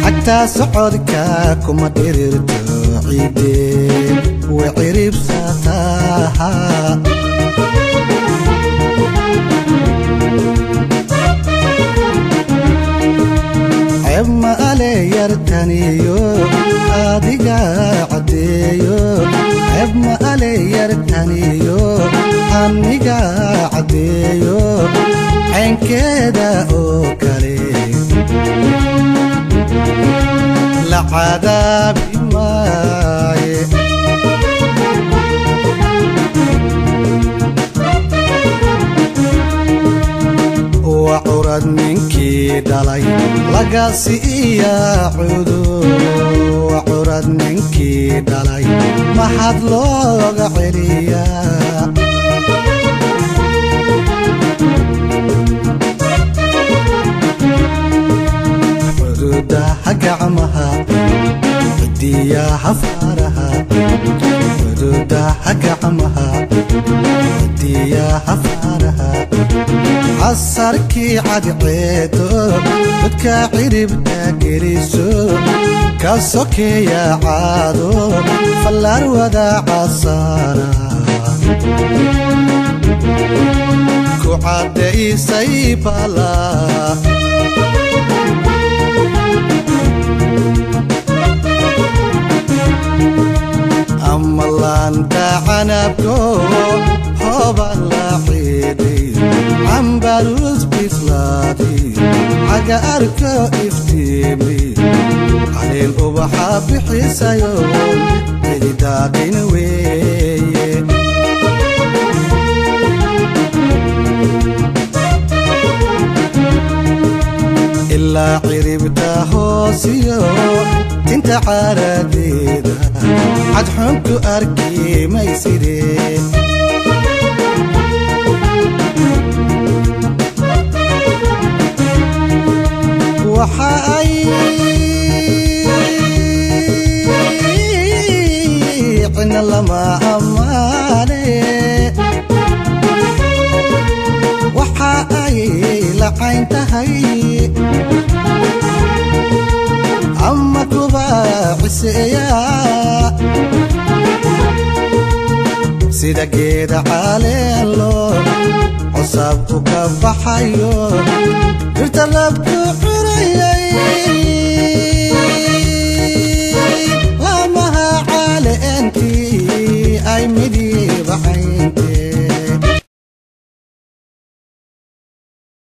Cagtaa socodka kuma dhirirto ciide way ciribsataa. Ceeb ma ale yartaniyo adiga caddeeyo, ceeb ma ale yartaniyo aniga caddeeyo, caynkeeda oo kale la cadaabi maaye. Waa curad ninkii dhalay laga siiyaa cudur, waa curad ninkii dhalay maxad looga celiyaa. Xuduudaha gacmaha cidiyaha faaraha, xuduudaha gacmaha cidiyaha faaraha, casarkii cadceedo dadka ciribta geliso, ka sokeeya caado fallaar wada casaara ku caddaysay bala. Ama laanta canabko hooba la ciiday, cambarus bislaaday, caga arko iftiimay, caleen ubaxa bixisayo cididaaqin weeye. Ilaa ciribta hoosiyo tinta caaradeeda cadxunku arki mayside. Waxa ay cina lama ammaane, waxa ay lacayn tahay ama kuba ciseeya, sida geeda caleelo cosabku ka baxayo, dhirta rabku curayay lamaha caleentii ay midiba cayn